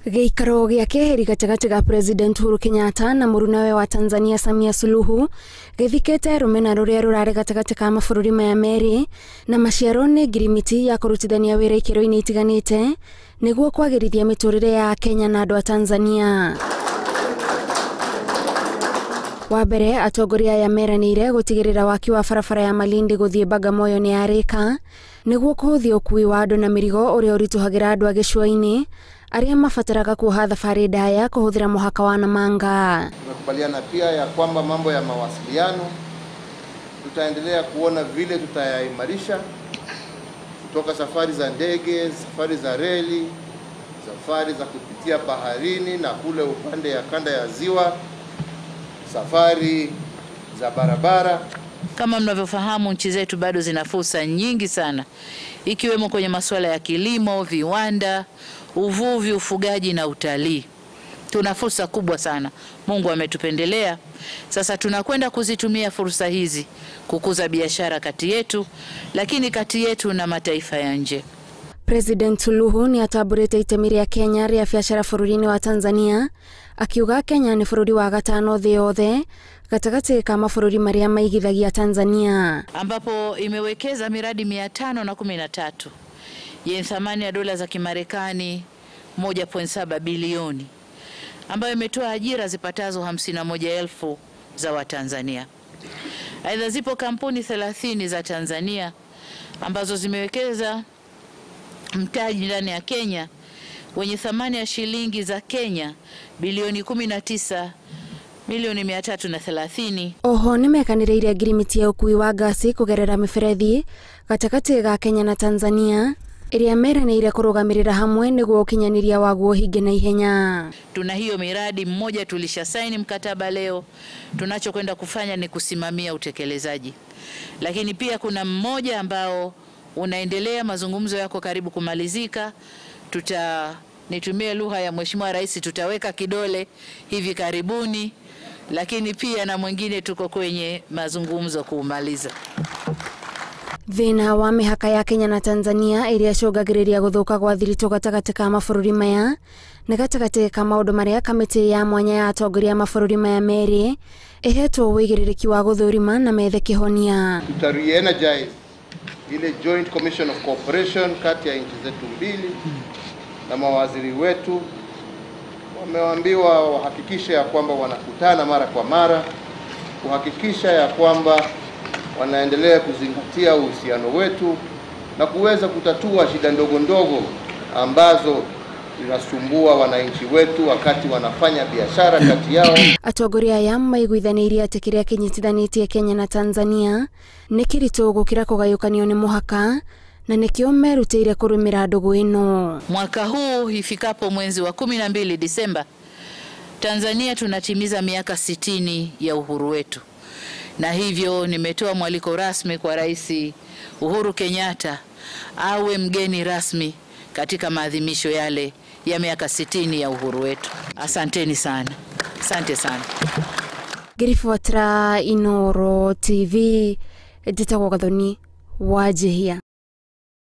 Gĩikaro gĩa keheri gatagatĩ ga President Uhuru Kenyatta na mũrunawe wa Tanzania Samia Suluhu gĩthikĩte rũmena rũrĩa rũrarĩ gatagatĩ ka mabũrũri maya merĩ na maciaro nĩ ngirimiti ya kũrutithania wĩra ikĩro-inĩ itiganĩte nĩguo kwagĩrithia mĩtũrĩre ya Kenya na andũ a Tanzania. Wa mbere atongoria aya meranĩire gũtigĩrĩra waki wa barabara ya Malindi gũthiĩ Bagamoyo nĩ yarĩka nĩguo kũhũthia ũkuui wa andũ na mĩrigo ũrĩa ũritũhagĩra andũ a gĩcũa-inĩ arĩa mabataraga kuoha thabarĩ ndaya kũhũthĩra mũhaka wa Namanga. Tumekubaliana pia ya kwamba mambo ya mawasiliano tutaendelea kuona vile tutayaimarisha, kutoka safari za ndege, safari za reli, safari za kupitia baharini na kule upande ya kanda ya ziwa, safari za barabara. Kama mnavyofahamu, nchi zetu bado zina fursa nyingi sana, ikiwemo kwenye masuala ya kilimo, viwanda, uvuvi, ufugaji na utalii. Tuna fursa kubwa sana. Mungu ametupendelea. Sasa tunakwenda kuzitumia fursa hizi kukuza biashara kati yetu, lakini kati yetu na mataifa ya nje. President Suluhu ni atamburite itemi rĩa Kenya rĩa biacara bũrũri-inĩ wa Tanzania, akiuga Kenya nĩ bũrũri wa gatano thĩ yothe gatagatĩ ka mabũrũri marĩa maigithagia Tanzania, ambapo imewekeza miradi 513 yenye thamani ya dola za Kimarekani 1.7 bilioni, ambayo imetoa ajira zipatazo 51,000 za Watanzania. Aidha, zipo kampuni 30 za Tanzania ambazo zimewekeza mtaji ndani ya Kenya wenye thamani ya shilingi za Kenya bilioni 19 milioni 330. Oho nĩmekanĩrĩire ngirimiti ya ũkuui wa ngasi kũgerera mĩberethi gatagatĩ ga Kenya na Tanzania ĩrĩa meranĩire kũrũgamĩrĩra hamwe nĩguo ũkinyanĩria waguo ũhinge na ihenya. Tuna hiyo miradi mmoja tulisha saini mkataba leo, tunachokwenda kufanya ni kusimamia utekelezaji. Lakini pia kuna mmoja ambao unaendelea, mazungumzo yako karibu kumalizika. Nitumie lugha ya Mheshimiwa Rais, tutaweka kidole hivi karibuni, lakini pia na mwingine tuko kwenye mazungumzo kuumaliza. Thĩna wa mĩhaka ya Kenya na Tanzania ĩrĩa ĩcũngagĩrĩria gũthũka gwa thiritũ gatagatĩ ka mabũrũri maya nĩ gatagatĩ ka maũndũ marĩa kamĩtĩ ya mwanya ya atongoria mabũrũri maya merĩ ĩhetwo ũigĩrĩrĩki wa gũthũrima na methe kĩhonia. Tuta re-energize ile Joint Commission of Cooperation kati ya nchi zetu mbili, na mawaziri wetu wameambiwa wahakikishe ya kwamba wanakutana mara kwa mara kuhakikisha ya kwamba wanaendelea kuzingatia uhusiano wetu na kuweza kutatua shida ndogo ndogo ambazo zinasumbua wananchi wetu wakati wanafanya biashara kati yao. Atongoria aya maiguithanĩirie atĩ kĩrĩa kĩnyitithanĩtie Kenya na Tanzania nĩ kĩritũ gũkĩra kũgayũkanio nĩ mũhaka na nĩkĩo merutĩire kũrũmĩra ndũgũ ĩno. Mwaka huu ifikapo mwezi wa 12 Disemba, Tanzania tunatimiza miaka 60 ya uhuru wetu. Na hivyo nimetoa mwaliko rasmi kwa Rais Uhuru Kenyatta awe mgeni rasmi katika maadhimisho yale ya miaka 60 ya uhuru wetu. Asanteni sana. Asante sana. Ngĩribotera Inooro TV, njĩtagwo Gathoni Wanjihia.